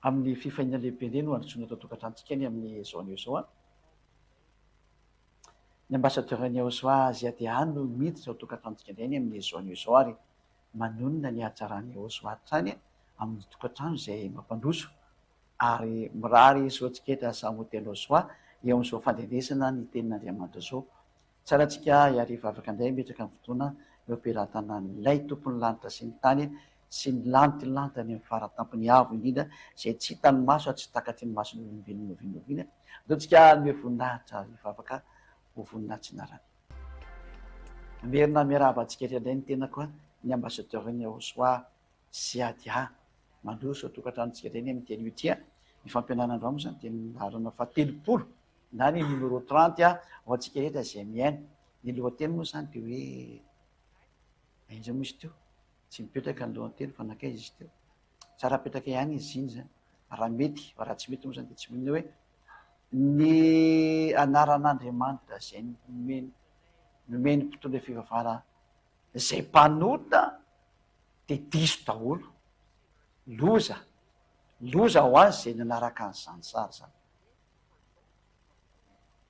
Amin'ny fifaliana lehibe indray no handrosoana eto an-tokantranontsika anie amin'izao anio izao an. Ny ambassadeur-n'ny Yahosoa Aziadeha no miditra ao an-tokantranontsika indray anie amin'izao anio izao ary manonona ny hatsaran'i Yahosoa hatrany amin'ny tokantrano izay mampandroso ary mirary soa antsika eto samy ho tena soa eo amin'izao fandrenesana ny tenin'Andriamanitra izao. Tsara antsika hiarivavaka indray hametraka ny fotoana eo am-pelatanan'ilay Tompon'ny lanitra sy ny tany sy ny lantilantany amin'ny faratampony avo indrindra izay tsy hitan'ny maso ary tsy takatry ny mason'ny olombelona n'oviana n'oviana. Andao tsika hanome voninahitra hivavaka ho voninahitsinarany. Mamerina miarahaba antsika rehetra indray ny tenako, ny ambassadeur-n'ny Yahosoa Siadia. Mandroso ao tokantranontsika indray ny amin'ity anio ity. Ny fampianarana androany moa izany dia ny laharana fahatelopolo na ny numéro 30 ho antsika rehetra izay mihaino. Ny lohateny moa izany dia hoe aiza moa izy teo? Tsy mipetraka ny lohateny fa nankaiza izy teo? Tsara apetraka ihany izy iny izany. Raha mety, fa raha tsy mety moa izany dia tsy maninona hoe ny anaran'Andriamanitra izay nomeny nomen'ny mpitondra fivavahana izay mpanota dia diso daholo. Loza, loza ho azy izay nanaraka an'izany sary izany.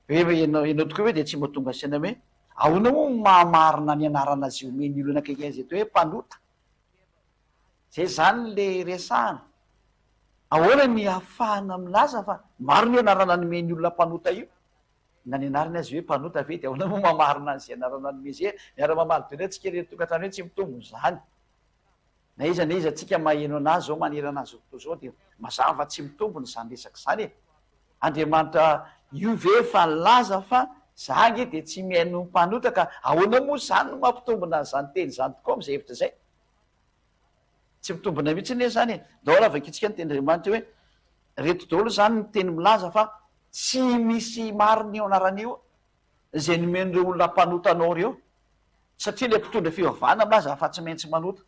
Hoe ianao, ianao tokoa ve dia tsy mba tonga saina hoe ahoana moa no mahamarina ny anarana izay omen'ny olona akaiky azy eto hoe mpanota? Zay izany le resahana. Ahoana ny ahafahana milaza fa marina io anarana nomen'ny olona mpanota io? Na ny anarany aza hoe mpanota ve dia ahoana moa mamarina an'izay anarana nomeny izay? Miara-mamaly daholo antsika ireto tokantrano hoe tsy mitombina izany. Na iza na iza antsika maheno anazy izao manerana an'izao tontolo izao dia mazava fa tsy mitombina izany resaka izany e! Andriamanitra io ve efa nilaza fa za ange dia tsy mihaino ny mpanota ka ahoana moa izany no mampitombina an'izany teny izany tokoa amin'izay hevitra izay? Tsy mitombina mihitsy anie izany e! Ndao raha vakintsika ny tenin'Andriamanitra hoe reto daholo izany ny teny milaza fa tsy misy marina io anarana io izay nomen'ireo olona mpanota anao ireo satria ilay mpitondra fivavahana milaza fa tsy maintsy manota.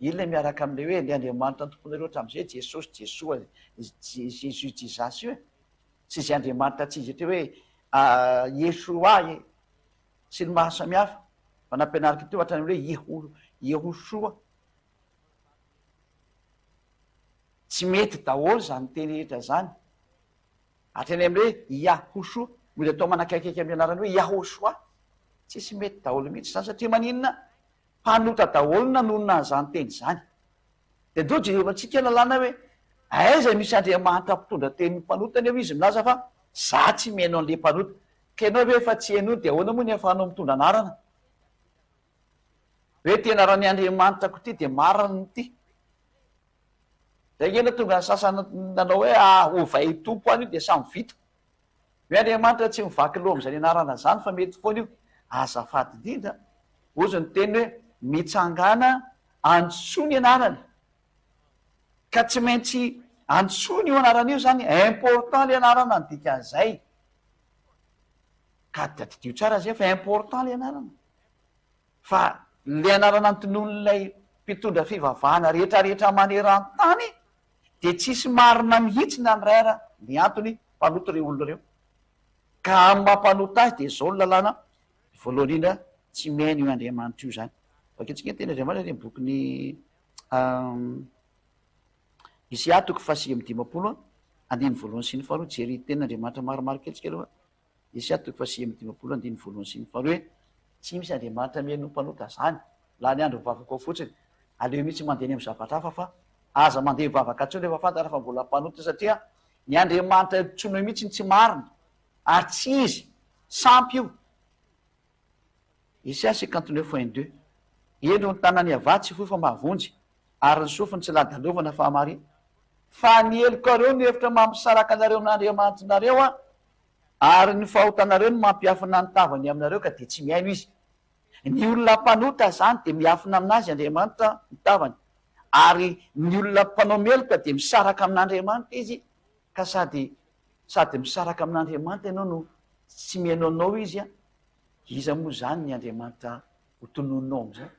Iny ilay miaraka amin'ilay hoe ilay Andriamanitra nitompoanareo hatramin'izay, Jesosy, Jesoa, Jesus, Jesus io e. Sy izay Andriamanitra tsy izy hoe Yeshua e. Sy ny maro samihafa. Fa nampianariko teo hatrany amin'ny hoe Yehoshua. Tsy mety daholo izany teny rehetra izany. Hatrany amin'ny hoe Yahoshuah, mody atao manakaikaiky amin'ny anarany hoe Yahoshuah. Tsisy mety daholo mihitsy izany satria maninona? Mpanota daholo nanonona an'izany teny izany. Dia ndao jerevantsika lalàna hoe aiza misy Andriamanitra mpitondra tenin'ny mpanota nefa izy milaza fa za tsy mihaino an'le mpanota. Ka ianao ve efa tsy henoiny dia ahoana moa ny ahafahanao mitondra anarana? Hoe ty anaran'ny Andriamanitrako ity dia marina ity. Zay ange no tonga ny sasany nanao hoe ah ovay Tompo any io dia samy vita. Hoe Andriamanitra tsy mivaky loha amin'izany anarana izany fa mety foana io. Azafady indrindra, hozy ny teny hoe mitsangàna antsoy ny anarany. Ka tsy maintsy antsoina io anarana io izany, important ilay anarana ny dikan'izay. Ka tadidio tsara izay fa important ilay anarana. Fa ilay anarana notononin'ilay mpitondra fivavahana rehetra rehetra maneran-tany dia tsisy marina mihitsy na ny iray ara, ny antony, mpanota ireo olona ireo. Ka amin'ny maha mpanota azy dia izao ny lalàna, voalohany indrindra tsy mihaino io Andriamanitra io izany. Vakintsika ny tenin'Andriamanitra any amin'ny bokin'i Isaia toko faha-59 andininy voalohany sy ny faharoa, jery tenin'Andriamanitra maromaro kely tsika aloha. Isaia toko faha 59 andininy voalohany sy ny faharoa hoe, Tsy misy Andriamanitra mihaino ny mpanota izany, lany andro mivavaka ao fotsiny, aleo mihitsy mandeha any amin'ny zavatra hafa fa aza mandeha mivavaka intsony rehefa fantatra fa mbola mpanota satria ny Andriamanitra antsoinao mihitsy no tsy marina ary tsy izy, sampy io. Isaia 59 point deux, Indro ny tanan'i Yavah tsy fohy fa mahavonjy, ary ny sofiny tsy ladalovana fa hamare. Fa ny helokareo no efitra mampisaraka anareo amin'Andriamanitrareo, ary ny fahotanareo no mampiafina ny tavany aminareo, ka dia tsy mihaino Izy. Ny olona mpanota izany dia miafina aminazy Andriamanitra ny tavany, ary ny olona mpanao meloka dia misaraka amin'Andriamanitra izy, ka sady sady misaraka amin'Andriamanitra ianao no tsy mihaino anao Izy, iza moa izany ny Andriamanitra ho tononinao amin'izay?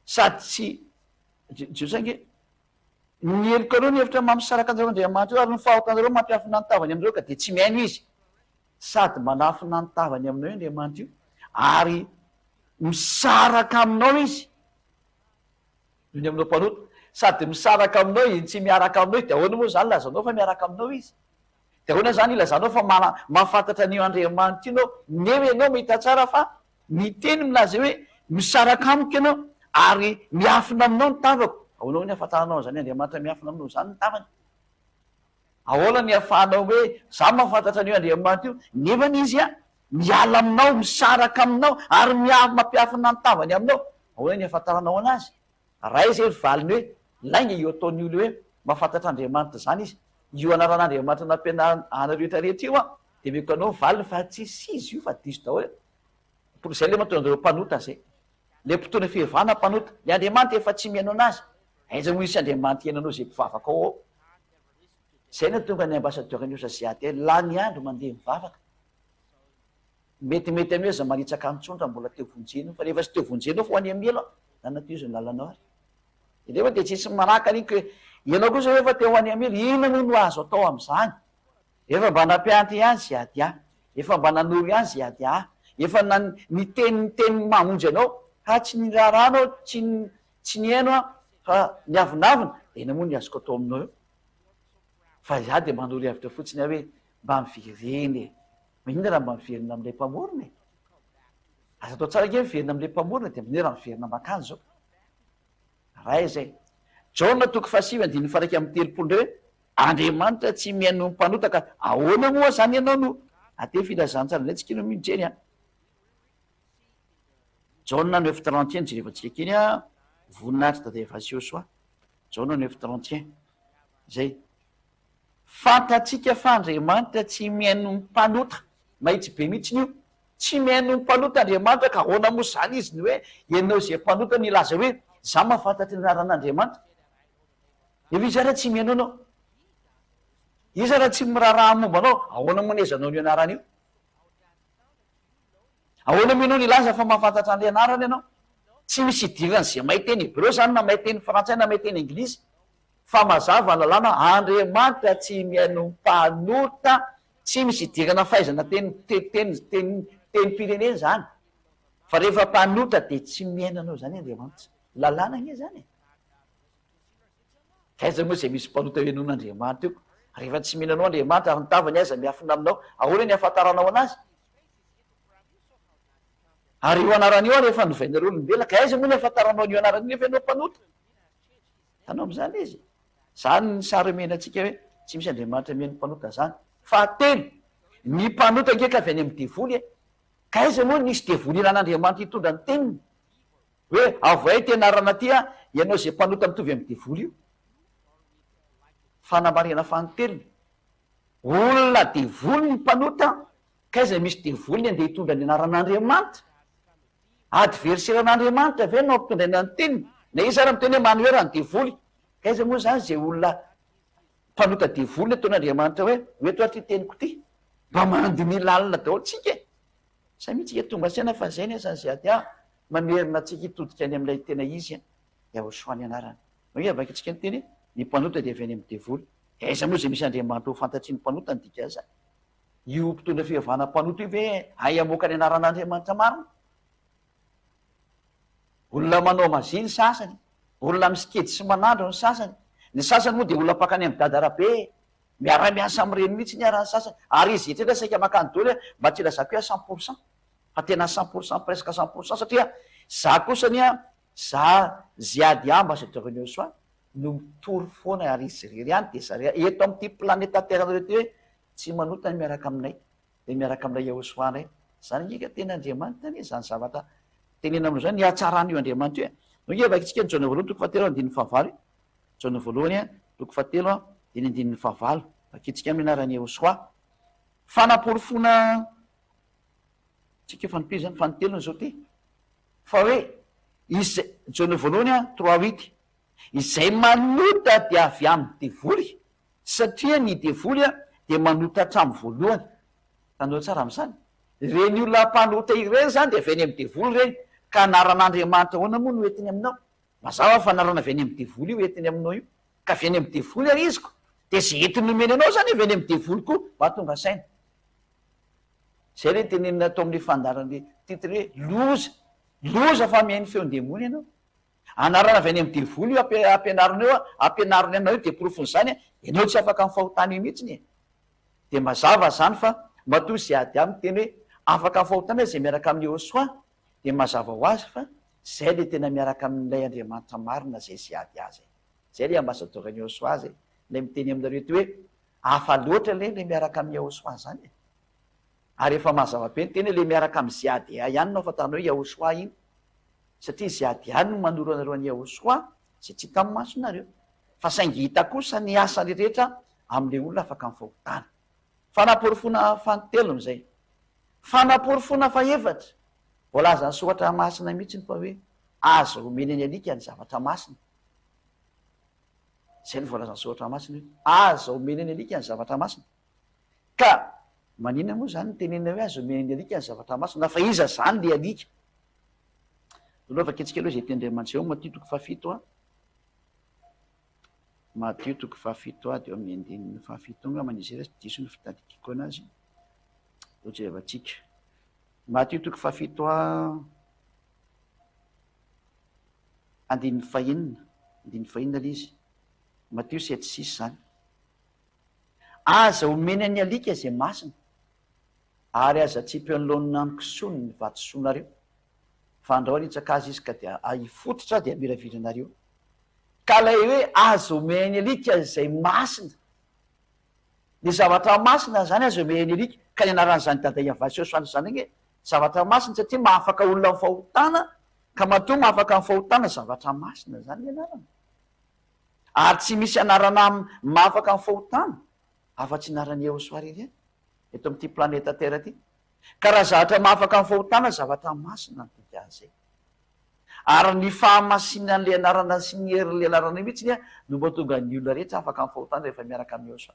Sady tsy, Jiosy ange, ny helokareo ny hevitra mampisaraka anareo Andriamanitra io, ary ny fahotanareo mampiafina ny tavany aminareo, ka dia tsy mihaino Izy. Sady manafina ny tavany aminao io Andriamanitra io, ary misaraka aminao Izy, noho ny aminao mpanota. Sady misaraka aminao izy no tsy miaraka aminao izy, dia ahoana moa izany ilazanao fa miaraka aminao izy? Dia ahoana izany ilazanao fa mana, mahafantatra an'io Andriamanitra io ianao, nefa ianao mahita tsara fa ny teny milaza hoe misaraka amiko ianao ary miafina aminao ny tavako. Ahoana moa ny ahafantaranao an'izany Andriamanitra miafina aminao izany ny tavany? Ahoana ny ahafahanao hoe za mahafantatra an'io Andriamanitra io, nefa Izy an, miala aminao, misaraka aminao ary mampiafina ny tavany aminao. Ahoana ny ahafantaranao an'Azy? Ray izay ny valiny hoe, lainga io ataon'ny olona hoe mahafantatra Andriamanitra izany izy. Io anaran'Andriamanitra nampianarina anareo rehetra rehetra io an, dia omeko anao ny valiny fa tsisy izy io fa diso daholo e. Izay ilay mahatonga anareo mpanota izay. Ilay mpitondra fivavahana mpanota. Ilay Andriamanitra efa tsy mihaino anazy. Aiza moa hisy Andriamanitra hihaino anao izay mpivavaka ao ao. Izay no tonga ny ambassadeur ny Ozaziady lany andro mandeha mivavaka. Metimety anio aza manitsaka any tsony raha mbola te ho vonjena io fa rehefa tsy te ho vonjena eo fa ho any amin'ny helo an, zany aty izy ny lalanao ary. De nefa de tsisy manakana iny ke ianao kosa efa te ho any amin'ny helo, inona moa no azo atao amin'izany? Efa mba nampianatra ihany Ziadia, efa mba nanoro ihany Ziadia, efa nan niteny ny teny mamonjy anao fa tsy niraharaha anao, tsy tsy nihaino aho fa niavonavona, de inona moa ny azoko atao aminao eo? Fa izaho de manoro hevitra fotsiny aho hoe mba miverena e! Maninona raha mba miverina amin'ilay Mpamorona e? Aza atao tsara ange miverina amin'ilay Mpamorona dia maninona raha miverina mankany izao? Ray izay. Jaona toko fahasivy andininy faha-iraika amby 30 indray hoe, Andriamanitra tsy mihaino ny mpanota ka ahoana moa izany ianao no aty filazantsara indray tsika no mijery an. Jaona neuf trente un jerevantsika kely an, voninahitry Dada Evasio Soa. Jaona neuf trente un. Izay. Fantatsika fa Andriamanitra tsy mihaino ny mpanota. Mahitsy be mihitsiny io. Tsy mihaino ny mpanota Andriamanitra ka ahoana moa izany izy ny hoe ianao izay mpanota no hilaza hoe za mahafantatra ny anaran'Andriamanitra? Nefa izy ara tsy mihaino anao. Izy ara tsy miraharaha momba anao. Ahoana moa ny ahaizanao an'io anarana io? Ahoana moa ianao no hilaza fa mahafantatra an'ilay anarana ianao? Tsy misy idiran'izay mahay teny hebreo izany na mahay teny frantsay na mahay teny anglisy. Fa mazava ny lalàna, Andriamanitra tsy mihaino mpanota, tsy misy idirana fahaizana teny teny teny tenim-pirenena izany. Fa rehefa mpanota dia tsy mihaino anao izany Andriamanitra. Lalàna anie izany e. Aiza moa izay misy mpanota henoin'Andriamanitra eo? Rehefa tsy mino anao Andriamanitra ary ny tavany aza miafina aminao, ahoana ny ahafantaranao anazy? Ary io anarana io ary efa novainareo olombelona, ka aiza moa ny ahafantaranao an'io anarana io nefa ianao mpanota? Hitanao amin'izany ilay izy? Izany ny sary omena antsika hoe tsy misy Andriamanitra mihaino mpanota izany. Fahatelo, ny mpanota ange ka avy any amin'ny devoly e! Ka aiza moa nisy devoly ilan'Andriamanitra hitondra ny teniny? Hoe avohay ity anarana ity an, ianao izay mpanota mitovy amin'ny devoly io. Fanamarihana fanintelony, olona devoly ny mpanota, k'aiza misy devoly ny andeha hitondra ny anaran'Andriamanitra? Adversaire an'Andriamanitra ve no ampitondraina ny teniny? Na iza ary miteny hoe manohera ny devoly, k'aiza moa izany izay olona mpanota devoly no ataon'Andriamanitra hoe hoento ary ity teniko ity? Mba mandiniha lalina daholo tsika e! Samia tsika tonga saina fa zay ny asan'ny ZA mamerina antsika hitodika any amin'ilay tena izy an, Yahoshua ny anarany. Hoe avakintsika ny teny hoe ny mpanota dia avy any amin'ny devoly. Dia aiza moa izay misy Andriamanitra ho fantatry ny mpanota ny dikan'izany? Io mpitondra fivavahana mpanota io ve hay hamoaka ny anaran'Andriamanitra marina? Olona manao magie ny sasany, olona misikedy sy manandro ny sasany, ny sasany moa dia olona mpankany amin'i Dada Rabe, Miara-miasa amin'ireny mihitsy ny ara ny sasany, ary izy rehetra saika mankany daholo a, mba tsy ilazako hoe à 100 pour cent, fa tena 100 pour cent presque 100 pour cent satria za kosa anie an, za Ziad ambassadeur ny Soa no mitory foana ary izy irery ihany dia zareo eto amin'ity planeta terre nareo ity hoe tsy manota ny miaraka aminay dia miaraka amin'ilay Yahoshuah indray, zany ange ka tena Andriamanitra anie zany zavatra tenenina aminao zany, ny hatsaran'io Andriamanitra io e, donc vakintsika ny Jaona voalohany toko fahatelo andininy fahavalo e. Jaona voalohany, toko fahatelo, dia ny andininy fahavalo. Vakintsika amin'ny anaran'i Yehoshoa. Fanaporofoana tsika fanompiana izany, fanintelony izao ity. Fa hoe, izay, Jaona voalohany, trois huit, izay manota dia avy amin'ny devoly, satria ny devoly dia manota hatramin'ny voalohany. Hitanareo tsara amin'izany? Ireny olona mpanota ireny izany dia avy any amin'ny devoly ireny, ka anaran'Andriamanitra ahoana moa no entiny aminao? Mazava fa anarana avy any amin'ny devoly io entiny aminao io. Ka avy any amin'ny devoly ary izy ko. Dia izay entiny nomeny anao izany avy any amin'ny devoly koa. Mba tonga saina. Izay ilay tenenina atao amin'ilay fandaharana ilay titre hoe loza. Loza fa mihaino feon-demony ianao. Anarana avy any amin'ny devoly io ampianarina io, ampianariny anao io dia porofon'izany ianao tsy afaka amin'ny fahotana io mihitsiny e. Dia mazava izany fa matoa izay ady aminy miteny hoe afaka amin'ny fahotana izay miaraka amin'i Yehosua dia mazava ho azy fa izay ilay tena miaraka amin'ilay Andriamanitra marina izay izay ady azy e. Izay ilay ambasadaoran'i Yehosua izay ilay miteny aminareo ety hoe hafa loatra ilay ilay miaraka amin'i Yehosua izany e. Ary efa mazava be ny teny hoe ilay miaraka amin'i ZADA ihany no ahafantaranao hoe Yahoshuah iny. Satria ZADA no manoro anareo an'i Yahoshuah izay tsy hita amin'ny masonareo. Fa saingy hita kosa ny asany rehetra amin'ilay olona afaka amin'ny fahotana. Fanaporofoana fanintelony izay. Fanaporofoana fahefatra, voalazan'ny soratra masina mihitsy fa hoe aza omena ny alika ny zavatra masina. Izay no voalazan'ny soratra masina hoe aza omena ny alika ny zavatra masina. Ka manina moa zany ny tenenina hoe aza omena ny alika ny zavatra masina fa iza zany le alika? Aloha vakintsika aloha izay tenin-dRaimandry izay ao Matio toko fahafito a. Matio toko fahafito a dia eo amin'ny andininy fahafito angamba izy izay raha tsy diso ny fitadidiako anazy. Aleo jerevantsika. Matio toko fahafito a andininy fahenina, andininy fahenina ilay izy. Matio sept six zany. Aza omena ny alika izay masina, ary aza atsipy eo anoloan'ny anon-kisoany ny vatosoanareo, fa andrao hanitsaka azy izy ka dia hifototra dia hamiravira anareo. Ka ilay hoe aza omena ny alika izay masina, ny zavatra masina izany aza omena ny alika, ka ny anaran'izany Dada Yavasio Soanitra izany ange zavatra masina satria mahafaka olona amin'ny fahotana, ka matoa mahafaka amin'ny fahotana zavatra masina izany ny anarany. Ary tsy misy anarana mahafaka ny fahotana afa-tsy ny anaran'i Yehosua irery ihany eto amin'ity planeta Terre ity. Ka raha zavatra mahafaka ny fahotana, zavatra masina ny dikan'izay. Ary ny fahamasinan'ilay anarana sy ny herin'ilay anarana io mihitsy no mahatonga ny olona rehetra afaka amin'ny fahotana rehefa miaraka amin'i Yehosua.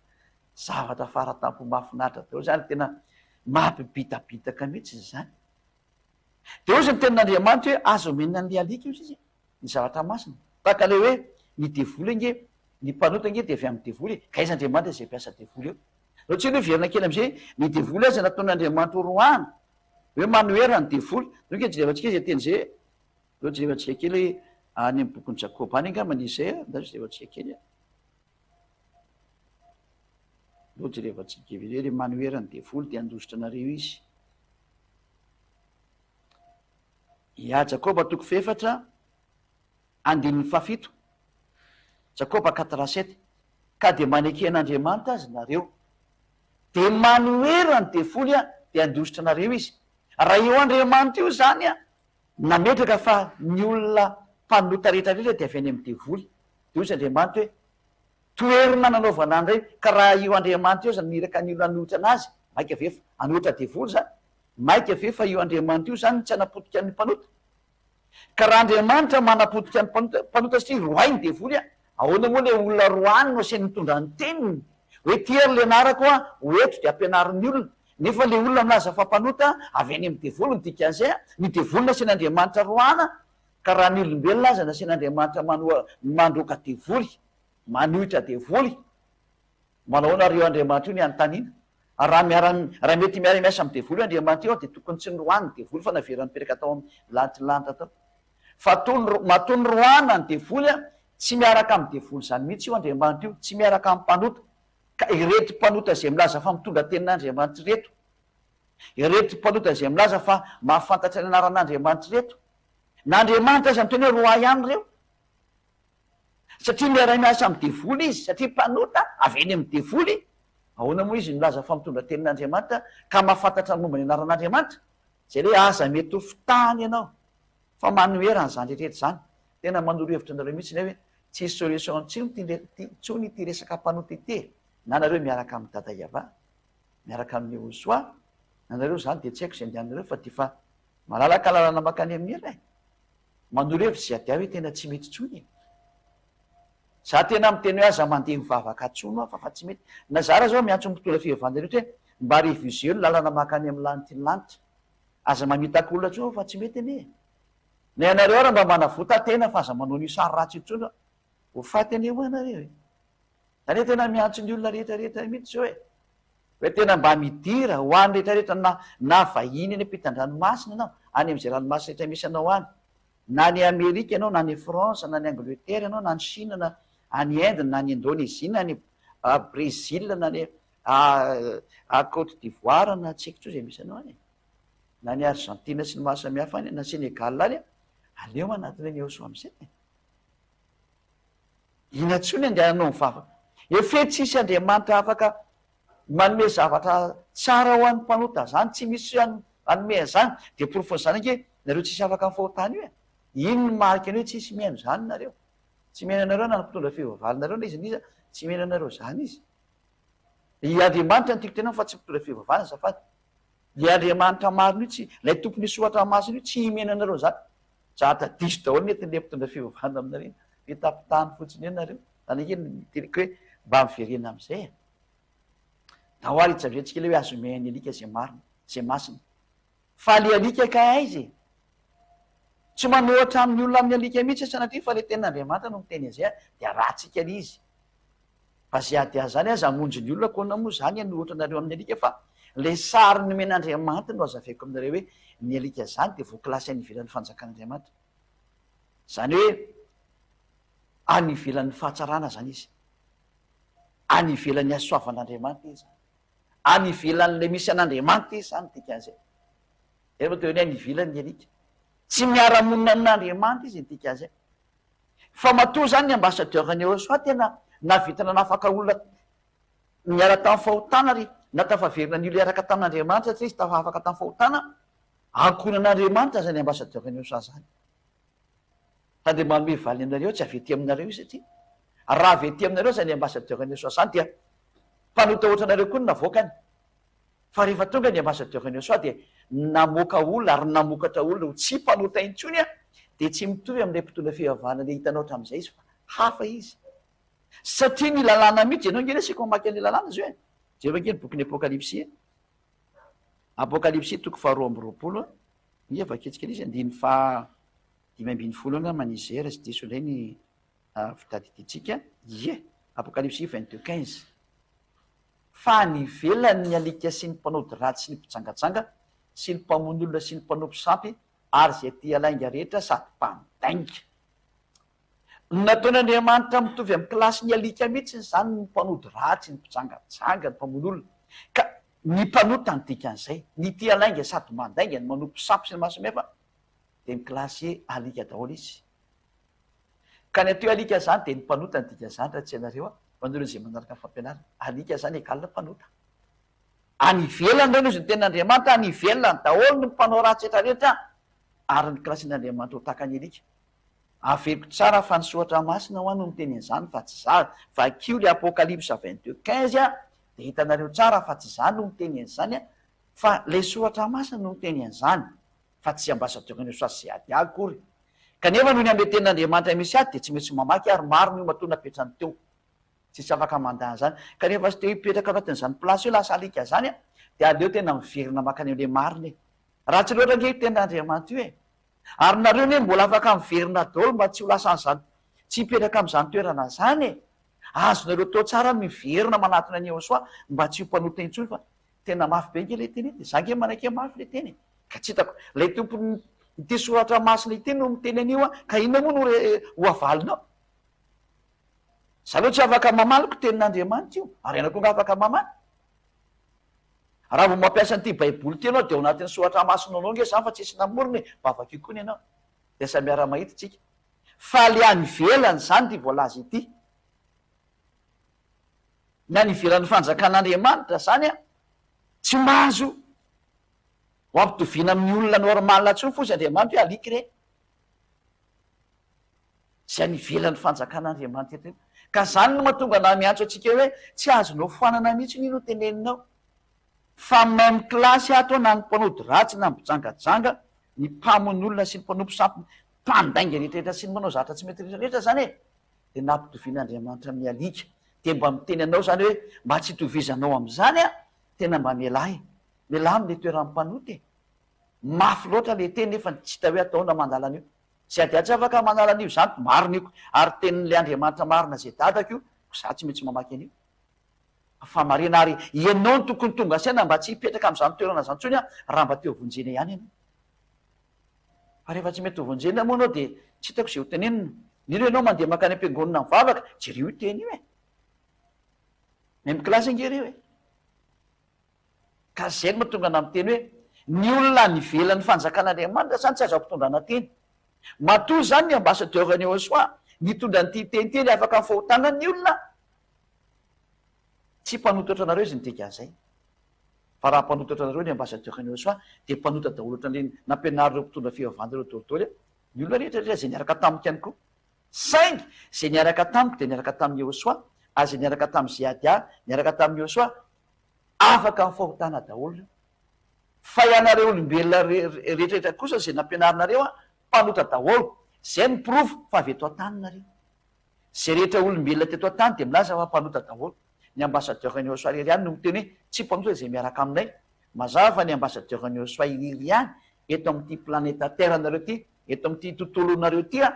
Zavatra faratampo mahafinaritra daholo izany, tena mampibitabitaka mihitsy izany. Dia hoy ny tenin'Andriamanitra hoe aza omena an'ilay alika hozy izy ny zavatra masina. Tahaka ilay hoe ny devoly ange, ny mpanota ange dia avy amin'ny devoly e. Ka aiza Andriamanitra izay mpiasa devoly eo? Aleo tsika aloha hiverina kely amin'izay, ny devoly aza nataon'Andriamanitra ho roahana, hoe manohera ny devoly. Aleo ange jerevantsika izay teny izay e. Aleo jerevantsika kely any amin'ny bokin'i Jakoba any angambany izy izay a. Andao jerevantsika kely a. Aleo jerevantsika kely hoe manohera ny devoly dia handositra anareo izy. Ya, Jakoba toko fahefatra, andininy fahafito, Jakoba quatre sept, Ka dia maneke an'Andriamanitra azy nareo, dia manohera ny devoly an, dia handositra anareo izy. Raha io Andriamanitra io izany an, nametraka fa ny olona mpanota rehetra rehetra dia avy any amin'ny devoly, dia hoy izy Andriamanitra hoe, Toerina nanaovana an'ireny, ka raha io Andriamanitra io aza niraka ny olona hanohitra an'azy, maika ve fa hanohitra devoly izany? Maika ve fa io Andriamanitra io izany no tsy hanapotika ny mpanota? Ka raha Andriamanitra manapotika ny mpanota, mpanota satria roahy ny devoly an, ahoana moa ilay olona roahiny no asainy mitondra ny teniny? Hoe ty ary ilay anarako an, ho eto dia ampianaro ny olona, nefa ilay olona milaza fa mpanota avy any amin'ny devoly, ny dikan'izay an, ny devoly nasain'Andriamanitra roahana, ka raha ny olombelona aza nasain'Andriamanitra manoa, mandroaka devoly, Manohitra devoly? Manao ahoana ary io Andriamanitra io ny anontaniana? Ary raha miara raha mety miara miasa amin'ny devoly io Andriamanitra io dia tokony tsy noroahiny ny devoly fa naverany nipetraka tao amin'ny lanitry ny lanitra tao. Fa toa ny matoa noroahana ny devoly an, tsy miaraka amin'ny devoly izany mihitsy io Andriamanitra io, tsy miaraka amin'ny mpanota. Ka ireto mpanota izay milaza fa mitondra tenin'Andriamanitra ireto, ireto mpanota izay milaza fa mahafantatra ny anaran'Andriamanitra ireto, na Andriamanitra aza miteny hoe roahy ihany ireo, Satria miara-miasa amin'ny devoly izy, satria mpanota avy eny amin'ny devoly, ahoana moa izy milaza fa mitondra tenin'Andriamanitra ka mahafantatra ny momba ny anaran'Andriamanitra? Izay ilay hoe aza mety ho fitahana ianao fa manohera an'izany rehetra izany. Tena manoro hevitra anareo mihitsy ilay hoe tsisy solution intsony ity resaka mpanota ity e! Na nareo miaraka amin'i Dada Yava, miaraka amin'i Yehosoa, na nareo izany dia tsy haiko izay andehananareo fa dia efa malalaka lalana mankany amin'ny hela e! Manoro hevitra izy adia hoe tena tsy mety intsony e! Za tena miteny hoe aza mandeha mivavaka tsony hoa fa fa tsy mety. Na za raha zao miantso ny mpitondra fivavahana rehetra hoe mba reviseo ny lalana makany amin'ny lanitry ny lanitra. Aza mamitaka olona tsony fa tsy mety anie e! Na ianareo ara mba manavota tena fa aza manao an'io sary ratsy io tsony fa ho faty anie hoa nareo e! Za anie tena miantso ny olona rehetra rehetra mihitsy zao e! Hoe tena mba midira ho any rehetra rehetra na na vahiny any ampitan-dranomasina ianao, any amin'izay ranomasina rehetra misy anao any. Na any Amerika ianao, na any France, na any Angleterre ianao, na any Chine, na any Inde, na any Indonésie, na any Brésil, na any Côte d'Ivoire, na tsy haiko intsony izay misy anao any e. Na any Argentine sy ny maro samihafa any, na Sénégal any, aleo manatona an'i Yehosua amin'izay e. Inona intsony andehananao mivavaka? Efe tsisy Andriamanitra afaka manome zavatra tsara ho an'ny mpanota zany, tsy misy hanome an'izany, dia porofon'izany ange nareo tsisy afaka amin'ny fahotana io e! Iny ny marika ny hoe tsisy mihaino izany nareo, tsy mihaino anareo na ny mpitondra fivavahana nareo na iza na iza, tsy mihaino anareo izany izy. I Andriamanitra no tiako tenenina fa tsy mpitondra fivavahana azafady. Ilay Andriamanitra marina io tsy, ilay tompon'io soratra masina io tsy mihaino anareo izany. Zatra diso daholo ny entin'ilay mpitondra fivavahana aminareo iny. Fitapitahany fotsiny eo nareo. Zany ange no teniko hoe mba miverena amin'izay e. Ndao ary hijaventsika ilay hoe azo omean'ny alika izay marina, izay masina. Fa le alika kay aiza e? Tsy manohatra amin'ny olona amin'ny alika mihitsy sanatria fa le tenin'Andriamanitra no miteny an'izay dia ratsika le izy. Fa ze ady azy zany aza hamonjy ny olona koa na moa zany hanohatra anareo amin'ny alika fa le sary nomen'Andriamanitra no azavaiko aminareo hoe ny alika zany dia voakilasy any ivelan'ny fanjakan'Andriamanitra. Zany hoe any ivelan'ny fahatsarana zany izy. Any ivelan'ny hasoavan'Andriamanitra izy zany. Any ivelan'ilay misy an'Andriamanitra izy zany dikan'izay. Zay no atao hoe any ivelany ny alika. Tsy miara-monina amin'Andriamanitra izy ny dikan'izay. Fa matoa zany ny ambassadeur ny Eosoa tena nahavita nanafaka olona niala tamin'ny fahotana ary natafaverina ny olona hiaraka tamin'Andriamanitra satria izy tafafaka tamin'ny fahotana, ankohonan'Andriamanitra zany ambassadeur ny Eosoa zany. Fa dia manome valiny aminareo tsy avy ety aminareo izy satria raha avy ety aminareo zany ambassadeur ny Eosoa zany dia mpanota ohatranareo koa no navoakany. Fa rehefa tonga ny ambassadeur ny Eosoa dia namoaka olona ary namokatra olona ho tsy mpanota intsony an, dia tsy mitovy amin'ilay mpitondra fivavahana ilay hitanao hatramin'izay izy fa hafa izy. Satria ny lalàna mihitsy, ianao ange anie asiko mamaky an'ilay lalàna izao e. Jereo ange ny bokin'ny Apokalypsy e. Apokalypsy toko faharoa amby roapolo an, ia vakintsika ilay izy andininy faha 15 angamba ny izay raha tsy diso indray ny fitadidiantsika, ie, Apokalypsy 22 15. Fa any ivelany ny alika sy ny mpanao ody ratsy sy ny mpijangajanga sy ny mpamono olona sy ny mpanompo sampy ary izay tia lainga rehetra sady mpandainga. Nataon'Andriamanitra mitovy amin'ny kilasin'ny alika mihitsy izany ny mpanao ody ratsy, ny mpijangajanga, ny mpamono olona. Ka ny mpanota ny dikan'izay. Ny tia lainga sady mandainga, ny manompo sampy sy ny maro samihafa dia mikilasy alika daholo izy. Ka ny atao hoe alika zany dia ny mpanota ny dikan'izany raha tsy ianareo an, ho an'ireo izay manaraka ny fampianarana. Alika zany égale mpanota. Any ivelany ireo no izy ny tenin'Andriamanitra, any ivelany daholo ny mpanao ratsy rehetra rehetra ary ny kilasin'Andriamanitra ho tahaka ny alika. Averiko tsara fa ny soratra masina hoa no miteny an'izany fa tsy za, vakio le apocalypse 22 15 a dia hitanareo tsara fa tsy za no miteny an'izany fa le soratra masina no miteny an'izany. fa tsy ambassadeur ny USACAD akory. Kanefa noho ny amin'ilay tenin'Andriamanitra misy ahy dia tsy maintsy mamaky ary marina io matoa napetrany teo. Tsisy afaka mandà an'izany. Ka rehefa tsy te hipetraka ao anatin'izany place io lasa alika izany an, dia aleo tena miverina mankany amin'ilay marina e. Ratsy loatra ange io tenin'Andriamanitra io e. Ary nareo anie mbola afaka miverina daholo mba tsy ho lasa an'izany, tsy hipetraka amin'izany toerana izany e. Azonareo atao tsara ny miverina manatona an'i Yehosua mba tsy ho mpanota intsony fa Tena mafy be nge le teny e, za nge manaiky hoe mafy le teny e, ka tsy hitako, ilay tompon ity soratra masina ity no miteny an'io an, ka inona moa no re ho avalinao? Za aloha tsy afaka mamaly ko tenin'Andriamanitra io, ary ianao koa nga afaka mamaly? Raha vao mampiasa an'ity baiboly ity ianao dia ao anatin'ny soratra masina anao nge zany fa tsisy namorona e, mba vakio koa ny anao, dia samy miara-mahita tsika. Fa le any ivelany zany ity voalaza ity. Ny any ivelan'ny fanjakan'Andriamanitra zany an, tsy mahazo ho ampitoviana amin'ny olona normal intsony fotsiny Andriamanitra hoe alika ireny. Izay any ivelan'ny fanjakan'Andriamanitra eto io. Ka zany no mahatonga anah miantso antsika hoe tsy azonao foanana mihitsy io no teneninao. Fa même classe ato na ny mpanao ody ratsy na ny mpijangajanga, ny mpamono olona sy ny mpanompo sampy, mpandainga rehetra rehetra sy ny manao zavatra tsy mety rehetra rehetra zany e. dia nampitovian'Andriamanitra amin'ny alika, dia mba miteny anao izany hoe mba tsy hitovizanao amin'izany an, tena mba mialà e, mialà amin'ilay toeran'ny mpanota e, mafy loatra ilay teny nefa tsy hita hoe ataona mandala an'io, izay adiady tsy afaka manala an'io, izany marina io, ary tenin'ilay Andriamanitra marina izay dadako io, koa za tsy maintsy mamaky an'io. Fahamarina ary ianao no tokony tonga saina mba tsy hipetraka amin'izany toerana izany intsony an, raha mba te ho vonjena ihany ianao. Fa rehefa tsy mety ho vonjena moa ianao dia tsy hitako izay ho tenenina. Indrindra ianao mandeha mankany am-piangonana mivavaka, jereo io teny io e! Même classe ange ireo e! Ka izay no mahatonga anah miteny hoe ny olona any ivelan'ny fanjakan'Andriamanitra izany tsy azo ampitondrana teny. Matoa izany ny ambassadeur an'i Yehosua nitondra an'ity teny ity ary afaka ny fahotana ny olona, tsy mpanota ohatranareo izy ny dikan'izay. Fa raha mpanota ohatranareo ny ambassadeur an'i Yehosua dia mpanota daholo ohatran'ireny nampianarin'ireo mpitondra fivavahana ireo daholo ny olona rehetra rehetra izay niaraka tamiko ihany koa. Saingy izay niaraka tamiko dia niaraka tamin'i Yehosua, ary izay niaraka tamin'i Zehadia niaraka tamin'i Yehosua, Afaka amin'ny fahotana daholo ireo. Fa ianareo olombelona rehetrarehetra kosa izay nampianarinareo an, mpanota daholo. Izay no porofo fa avy eto an-tany nareo. Izay rehetra olombelona teto an-tany dia milaza fa mpanota daholo. Ny ambassadeur an'i Yehosua irery ihany no miteny hoe tsy mpanota izay miaraka aminay. Mazava fa ny ambassadeur an'i Yehosua irery ihany eto amin'ity planeta terre nareo ity, eto amin'ity tontolonareo ity an,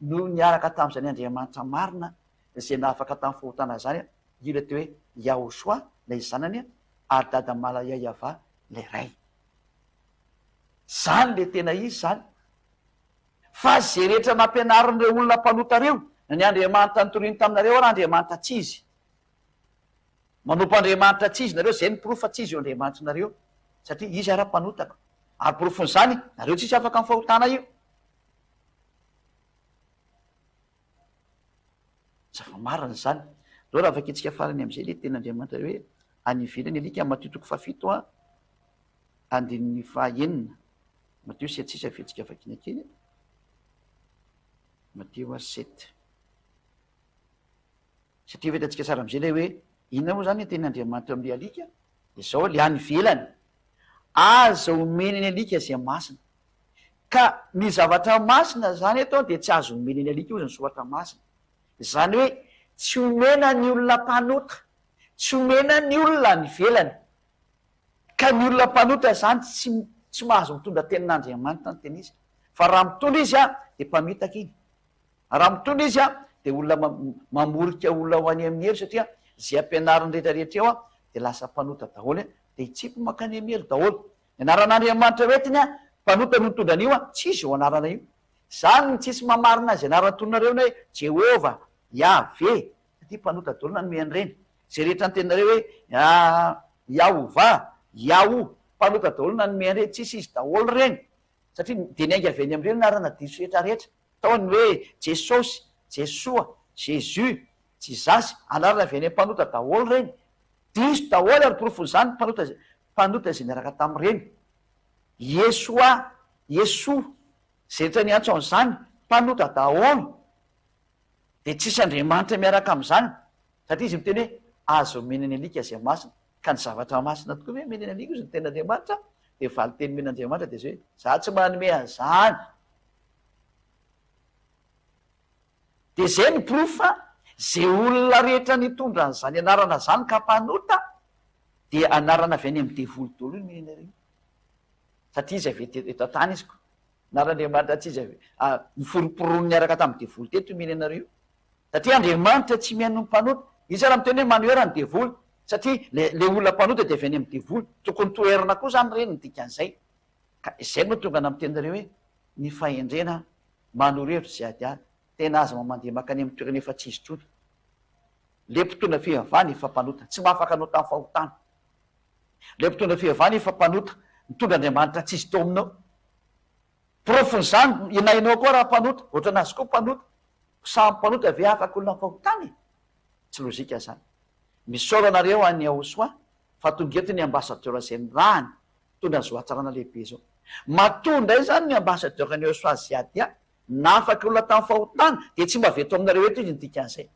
no niaraka tamin'izany Andriamanitra marina izay nahafaka tamin'ny fahotana izany an. Io ilay atao hoe Yahoshua, ilay zanany, ary Dada Malayayava, ilay ray. Izany ilay tena izy izany. Fa izay rehetra nampianarin'ireo olona mpanota ireo, na ny Andriamanitra nitoriany taminareo ary Andriamanitra tsy izy. Manompo Andriamanitra tsy izy nareo, izay no porofo fa tsy izy io Andriamanitrinareo, satria izy ara mpanotaka. Ary porofon'izany, nareo tsisy afaka amin'ny fahotana io. Zava-marina izany. Aleo raha vakintsika farany amin'izay ilay tenin'Andriamanitra hoe any ivelany alika, Matio toko fahafito a, andininy fahaenina. Matio sept sisa aviantsika vakiana kely. Matio a sept. Satria efa hitantsika tsara amin'izay ilay hoe inona moa izany ny tenin'Andriamanitra eo amin'ilay alika? Dia izao ilay any ivelany. Aza omena ny alika izay masina. Ka ny zavatra masina izany eto dia tsy azo omena ny alika hozy ny soratra masina. Izany hoe tsy omena ny olona mpanota, tsy omena ny olona any ivelany. Ka ny olona mpanota izany tsy tsy mahazo mitondra tenin'Andriamanitra ny tena izy. Fa raha mitondra izy an, dia mpamitaka iny. Raha mitondra izy an, dia olona mamorika olona ho any amin'ny helo satria izay ampianariny rehetra rehetra eo an, dia lasa mpanota daholo an, dia hitsipy mankany amin'ny helo daholo. Ny anaran'Andriamanitra ho entiny an, mpanota no nitondra an'io an, tsy izy io anarana io. Zany no tsisy mamarina azy anarana tononareo ny hoe Jehovah, Yahve, satria mpanota daholo nanome an'ireny. Izay rehetra anteninareo hoe Yahovah, Yahu, mpanota daholo nanome an'ireny, tsisy izy daholo ireny. Satria dia niainga avy any amin'ireny anarana diso rehetra rehetra. Tao ny hoe Jesosy, Jesoa, Jesus, Jizasy, anarana avy any amin'ny mpanota daholo ireny. Diso daholo ary porofon'izany mpanota Mpanota izay niaraka tamin'ireny. Yeshoa, Yeshoa, izay rehetra niantso an'izany, mpanota daholo. Dia tsisy Andriamanitra miaraka amin'izany, satria izy miteny hoe, Aza omena ny alika izay masina. Ka ny zavatra masina tokoa ve omena ny alika, hozy ny tenin'Andriamanitra? Dia valin-teny omen'Andriamanitra dia izao hoe, Za tsy manome an'izany. Dia izay no porofo fa izay olona rehetra nitondra an'izany anarana izany ka mpanota dia anarana avy any amin'ny devoly daholo io nomena io. Satria izy avy eto an-tany izy ko. Anaran'Andriamanitra tsy izy avy noforomporoniny niaraka tamin'ny devoly teto io omena io. Satria Andriamanitra tsy mihaino ny mpanota. Izy ary miteny hoe manohera ny devoly. Satria le le olona mpanota dia avy any amin'ny devoly. Tokony toherina koa izany ireny ny dikan'izay. Ka izay no mahatonga anah miteny anareo hoe ny fahendrena manoro hevitra izay adiady. Tena aza mba mandeha mankany amin'ny toerana efa tsy izy intsony. Le mpitondra fivavahana efa mpanota, tsy mahafaka anao tamin'ny fahotana. Le mpitondra fivavahana efa mpanota, nitondra Andriamanitra tsy izy teo aminao. Porofon'izany, na ianao koa raha mpanota, ohatran'azy koa mpanota. Samy mpanota ve afaka olona amin'ny fahotana e? Tsy lojika izany. Misaora anareo any Yahosoa fa tonga eto ny ambassadeur izay nirahany mitondra an'izao hatsarana lehibe izao. Matoa indray izany ny ambassadeur an'i Yahosoa Ziadia Nafaka olona tamin'ny fahotana, dia tsy mba avy eto aminareo eto izy ny dikan'izay.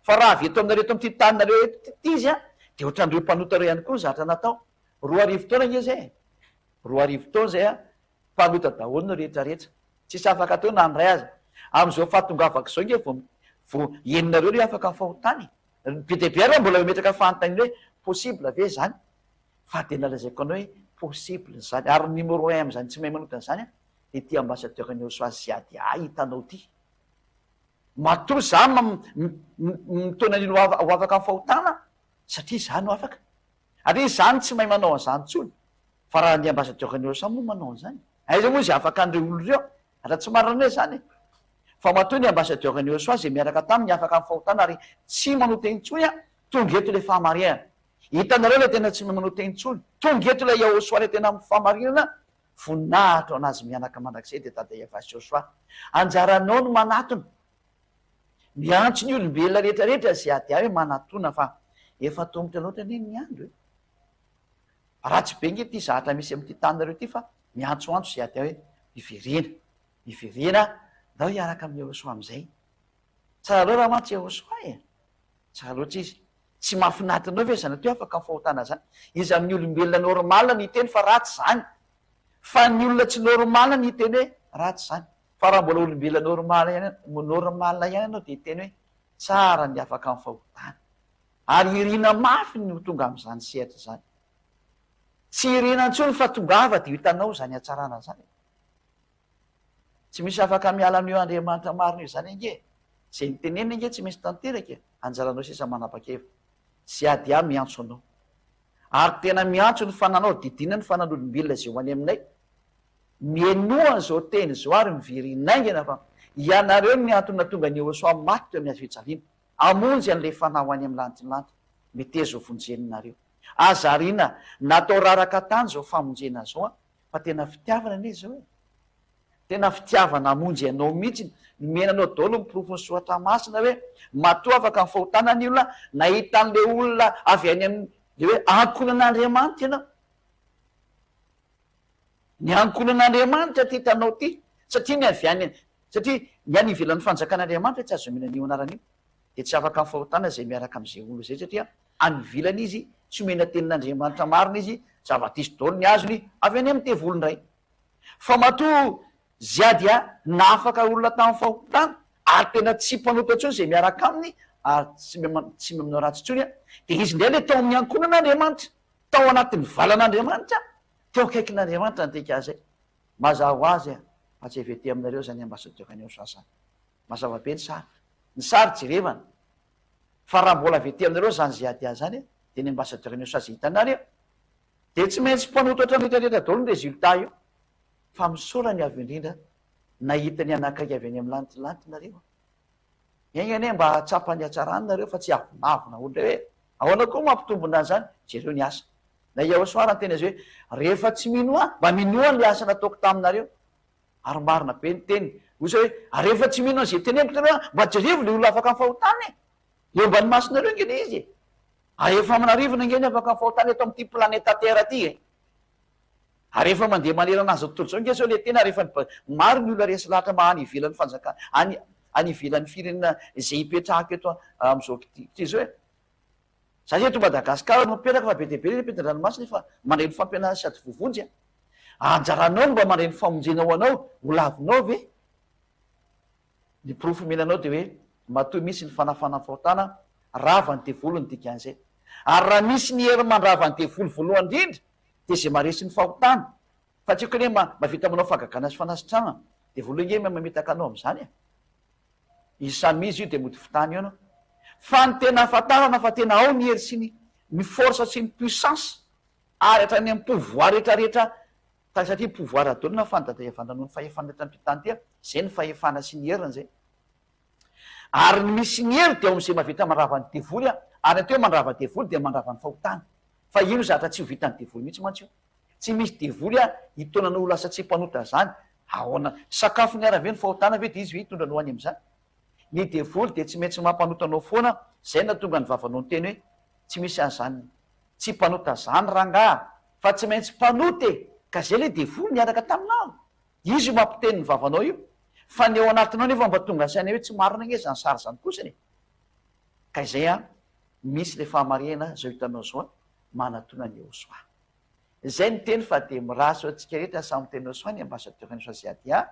Fa raha avy eto aminareo eto amin'ity taninareo eto ity izy an, dia ohatran'ireo mpanota ireo ihany koa ny zavatra natao. 2000 taona ange izay e! 2000 taona izay an, mpanota daholo ny rehetra rehetra. Tsisy afaka atao na ny iray aza. Amin'izao fahatongavako izao ange vao vao henonareo ilay afaka amin'ny fahotana e! Be dia be ary mbola mametraka fanontaniana hoe possible ve izany? Fa dia lazaiko anao hoe possible izany. Ary ny numéro un amin'izany tsy mahay manota izany an, dia ity ambassadeur ny Osoa Ziadia hitanao ity. Matoa za mitaona an'ilo ho afaka amin'ny fahotana satria za no afaka. Ary izy zany tsy mahay manao an'izany intsony. Fa raha ny ambassadeur ny Osoa moa manao an'izany. Aiza moa izay afaka an'ireo olona ireo? Raha tsy marina anie izany e! Fa matoa ny ambassadeur ny Yehosua izay miaraka taminy afaka amin'ny fahotana ary tsy manota intsony an, tonga eto ilay fahamarinana. Hitanareo ilay tena tsy manota intsony. Tonga eto ilay Yehosua ilay tena amin'ny fahamarinana, voninahitra ho an'azy mianaka mandrakizay dia Dada Yavah sy Yehosua. Anjaranao no manatona. Miantso ny olombelona rehetra rehetra izay ady ahy hoe manatona fa efa tomotra loatra anie ny andro e. Ratsy be nge ity zahatra misy amin'ity taninareo ity fa miantsoantso izay ady ahy hoe miverena, miverena ndao hiaraka amin'i Yehosua amin'izay. Tsara loatra mantsy Yehosua e. Tsara loatra izy. Tsy mahafinaritra anao ve izany atao hoe afaka amin'ny fahotana izany? Iza amin'ny olombelona normal no hiteny fa ratsy izany? Fa ny olona tsy normal no hiteny hoe ratsy izany. Fa raha mbola olombelona normal ihany normal ihany ianao dia hiteny hoe tsara ny afaka amin'ny fahotana. Ary irina mafy ny ho tonga amin'izany sehatra izany. Tsy irina intsony fa tongava dia ho hitanao izany hatsarana izany e. Tsy misy afaka miala amin'io Andriamanitra marina io izany ange e. Izay niteneniny ange tsy maintsy tanteraka e. Anjaranao sisa manapa-kevitra. Sy ady ahy miantso anao. Ary tena miantso ny fananao, didina ny fanan'olombelona izay ho any aminay. Mihainoa an'izao teny izao ary miverena haingana fa ianareo no antony nahatonga an'i Yehosua maty teo amin'ny hazofijaliana. Hamonjy an'ilay fanahy ho any amin'ny lanitry ny lanitra. Meteza ho vonjenareo. Aza ariana natao raraka tany izao famonjena izao an! Fa tena fitiavana anie izao e! Tena fitiavana hamonjy anao mihitsy. Nomena anao daholo ny porofon'ny soratra masina hoe matoa afaka ny fahotana ny olona, nahita an'ilay olona avy any amin'ny le hoe ankohonan'Andriamanitra ianao. Ny ankohonan'Andriamanitra ity hitanao ity, satria ny avy any, satria ny any ivelan'ny fanjakan'Andriamanitra tsy azo omena an'io anarana io, dia tsy afaka amin'ny fahotana izay miaraka amin'izay olona izay, satria any ivelany izy, tsy omena tenin'Andriamanitra marina izy, zava-diso daholo ny azony avy any amin'ny devoly indray. Fa matoa Zia dia nahafaka olona tamin'ny fahotana, ary tena tsy mpanota intsony izay miaraka aminy, ary tsy tsy manao ratsy intsony, dia izy indray ilay tao amin'ny ankohonan'Andriamanitra, tao anatin'ny valan'Andriamanitra, Teo akaikin'Andriamanitra ny dika zay. Mazava ho azy fa tsy avy aty aminareo zany ambassadeur an'i Osa zany. Mazava be ny sary. Ny sary jerevana. Fa raha mbola avy aty aminareo zany ZADA zany dia ny ambassadeur an'i Osa zay hitanareo dia tsy maintsy mpanota ohatran'ny rehetra rehetra daholo ny résultat io. Fa misaora ny Avo Indrindra nahita ny anakaiky avy any amin'ny lanitra lanitra nareo. Enga anie mba hahatsapa ny hatsarany nareo fa tsy hiavonavona ho ndray hoe ahoana koa mampitombona an'izany, jereo ny asa. Na i Yahosoa ary niteny azy hoe rehefa tsy mino ahy mba minoa an'ilay asa nataoko taminareo. Ary marina be ny teniny. Hoy izy hoe ary rehefa tsy mino an'izay teneniko nareo aho mba jerevo ilay olona afaka amin'ny fahotana e! Eo ambany masonareo ange ilay izy e! Ary efa aman'arivony ange ny afaka amin'ny fahotana eto amin'ity planeta terre ity e! Ary efa mandeha manerana an'izao tontolo izao ange izao ilay teny ary efa maro ny olona resy lahatra mba any ivelan'ny fanjakana, any any ivelan'ny firenena izay ipetrahako eto amin'izao ty izao e. Za eto Madagasikara no mipetraka fa be dia be ny ampitan-dranomasina efa mandray ny fampianarana sady voavonjy a. Anjaranao ny mba mandray ny famonjena ho anao, ho lavinao ve? Ny porofo omena anao dia hoe matoa misy ny fanafana ny fahotana, rava ny devoly ny dikan'izay. Ary raha misy ny hery mandrava ny devoly voalohany indrindra dia izay maharesy ny fahotana. Fa tsy haiko anie mahavita manao fahagagana sy fanasitranana. Devoly ange mamitaka anao amin'izany e. Izy samy izy io dia mody fitany eo ianao. Fa ny tena ahafantarana fa tena ao ny hery sy ny ny force sy ny puissance ary hatrany amin'ny pouvoir rehetra rehetra Fa satria pouvoir daholo na fany dada Evandra noho ny fahefana eto amin'ity tany ity a, zay ny fahefana sy ny heriny zay. Ary ny misy ny hery dia ao amin'izay mahavita mandrava ny devoly a, ary ny atao hoe mandrava devoly dia mandrava ny fahotana. Fa io zatra tsy ho vitan'ny devoly mihitsy mantsy io. Tsy misy devoly a hitaona anao ho lasa tsy mpanota zany. Ahoana? Sakafony ara ve ny fahotana ve dia izy ve hitondra anao any amin'izany? Ny devoly dia tsy maintsy mampanota anao foana, zay nahatonga ny vavanao niteny hoe tsy misy an'izany Tsy mpanota zany rangaha fa tsy maintsy mpanota e! Ka zay le devoly niaraka taminao! Izy io mampiteny ny vavanao io! Fa ny ao anatinao nefa mba tonga saina hoe tsy marina ange zany sary zany kosany e! Ka izay an, misy le fahamarihana zao hitanao zao an, manatona an'i Yehosua. Izay ny teny fa dia mirary soa antsika rehetra samy teny Yehosua ny ambassadeur ny Yehosua Ziadia,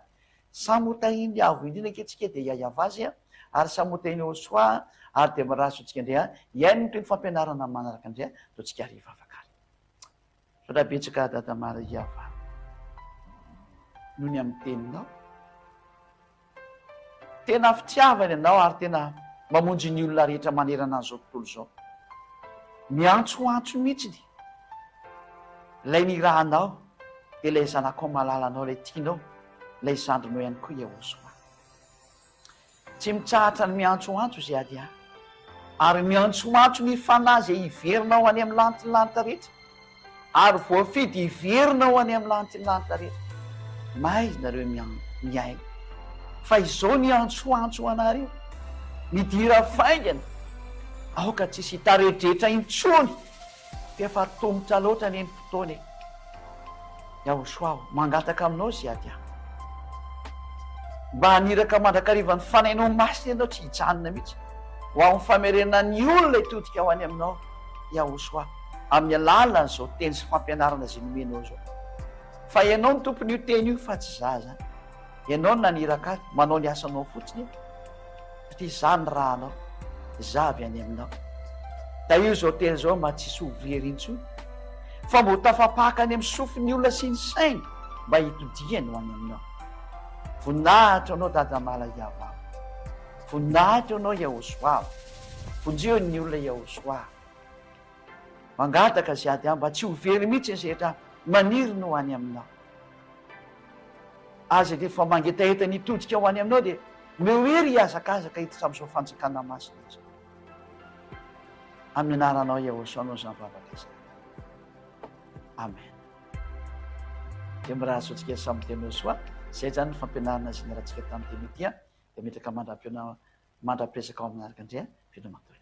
samy ho tahin'ny Avo indrindra ange tsika dia hiahiava azy an, ary samy ho tahin'i Yehosua ary dia mirary soa antsika indray an, hihaino ny teny fampianarana manaraka indray an, ataontsika ary hivavaka ary. Misaotra betsaka Dada Maria fa noho ny amin'ny teninao. Tena fitiavana ianao ary tena mamonjy ny olona rehetra manerana an'izao tontolo izao. Miantsoantso mihitsiny ilay nirahanao dia ilay zanakao malalanao ilay tianao. Ilay zandrinao ihany koa Yahoshuah. Tsy mitsahatra ny miantsoantso izay ady ahy, ary miantsoantso ny fanahy izay hiverina ho any amin'ny lanitry ny lanitra rehetra, ary voafidy hiverina ho any amin'ny lanitry ny lanitra rehetra. Maiza nareo mihaino, fa izao ny antsoantso ho anareo, midira faingana, aoka tsisy hitaredretra intsony. F'efa tomotra loatra anie ny fotoana e! Yahoshua o, mangataka aminao Ziadia. Mba haniraka mandrakariva ny Fanahinao Masina ianao tsy hijanona mihitsy ho amin'ny famerenana ny olona hitodika ho any aminao Yahoshua amin'ny alalan'izao teny sy fampianarana izay nomenao izao. Fa ianao no tompon'io teny io fa tsy za zany. Ianao no naniraka ahy, manao ny asanao fotsiny aho, satria izaho nirahanao, izaho avy any aminao. Tahio izao teny izao mba tsy hisy ho very intsony, fa mba ho tafapaka any amin'ny sofin'ny olona sy ny sainy mba hitodiany ho any aminao. Voninahitra anao Dada Mala Yavah. Voninahitra anao Yahosoava. Vonjeo ny olona Yahosoa. Mangataka Ziady aho mba tsy ho very mihitsy ny rehetra maniry ny ho any aminao. Aza dia efa mangetaheta ny hitodika ho any aminao dia omeo hery hihazakazaka hiditra amin'izao fanjakana masina izao. Amin'ny anaranao Yahoshuah no izany vavaka izany. Amen. Dia mirary soa antsika samy teny Yahoshuah. Izay izany ny fampianarana izay niarahantsika tamin'ny teny ity. Dia metraka mandra-pihaona mandra-piresaka ao amin'ny araka indray. Veloma daholo.